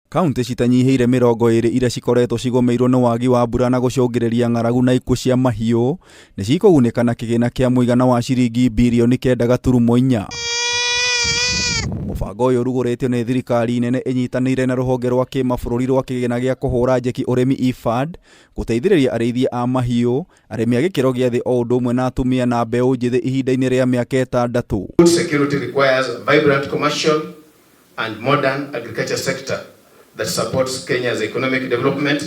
Kauntĩ citanyihĩire 20 iria cikoretwo cigũmĩirwo nĩ wagi wa mbura na gũcũngĩrĩria ng'aragu na ikuũ cia mahiũ nĩ cikũgunĩka na kĩgĩna kĩa mũigana wa ciringi birioni 9.4. Mũbango ũyũ ũrugũrĩtio nĩ thirikari nene ĩnyitanĩire na rũhonge rwa kĩmabũrũri rwa kĩgĩna gĩa kũhũra njeki ũrĩmi IFAD gũteithĩrĩria arĩithia a mahiũ, arĩmi a gĩkĩro gĩa thĩ o ũndũ ũmwe na atumia na mbeũ njĩthĩ ihinda-inĩ rĩa mĩaka 6. Food security requires a vibrant commercial and modern agriculture sector that supports Kenya's economic development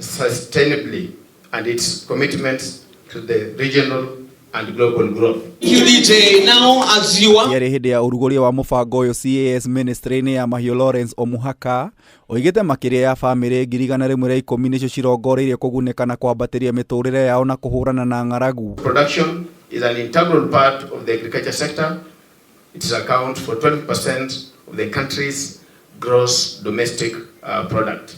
sustainably and its commitments to the regional and global growth. You DJ now as you are Yarĩ hĩndĩ ya ũrugũria wa mũbango ũyũ CAS ministry-inĩ ya mahiũ Lawrence Omuhaka oigĩte makĩria ya bamĩrĩ 110,000 nĩcio cirongoreirie kũgunĩka na kwambatĩria mĩtũrĩre yao na kũhũrana na ng'aragu. Production is an integral part of the agriculture sector. It is account for 12% of the country's gross domestic product.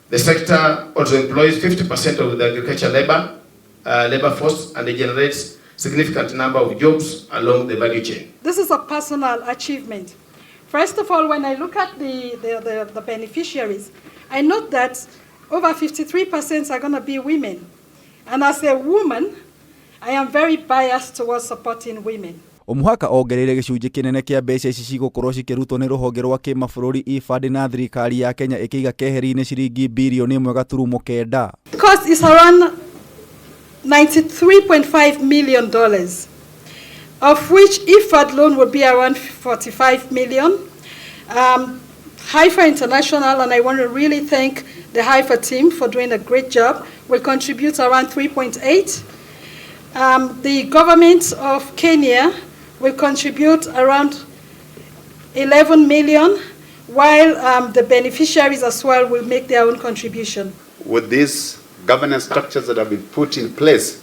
The sector also employs 50% of the agriculture labor force and it generates significant number of jobs along the value chain. This is a personal achievement. First of all, when I look at the beneficiaries, I note that over 53% are going to be women. And as a woman, I am very biased towards supporting women. Omuhaka ongereire gĩcunjĩ kĩnene kĩa mbeca ici cigũkorwo cikĩrutwo nĩ rũhonge rwa kĩmabũrũri IFAD na thirikari ya Kenya ĩkĩiga keheri-inĩ ciringi birioni 1.9. Cost is around $93.5 million, of which IFAD loan would be around 45 million. Heifer International, and I want to really thank the Heifer team for doing a great job, will contribute around 3.8. The government of Kenya will contribute around 11 million, while the beneficiaries as well will make their own contribution. With these governance structures that have been put in place,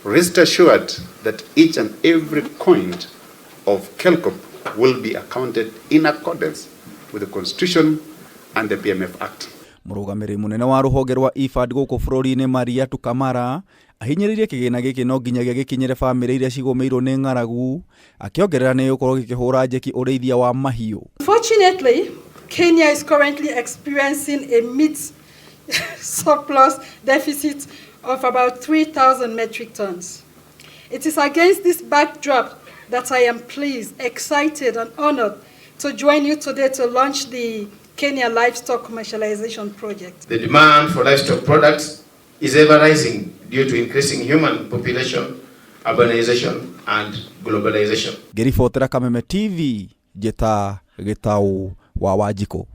rest assured that each and every coin of KELCOP will be accounted in accordance with the Constitution and the PMF Act. Mũrũgamĩrĩri mũnene wa rũhonge rwa IFAD gũkũ bũrũri-inĩ Mariatu Kamara ahinyĩrĩirie kĩgĩna gĩkĩ no nginyagia gĩkinyĩre bamĩrĩ iria cigũmĩirwo nĩ ng'aragu, akĩongerera nĩ gĩgũkorwo gĩkĩhũra njeki ũrĩithia wa mahiũ. Fortunately, Kenya is currently experiencing a meat surplus deficit of about 3,000 metric tons. It is against this backdrop that I am pleased, excited, and honored to join you today to launch the Kenya Livestock Commercialization Project. The demand for livestock products is ever rising due to increasing human population, urbanization, and globalization. Ngĩribotera Kameme TV, njĩta Gĩtaũ wa Wanjikũ.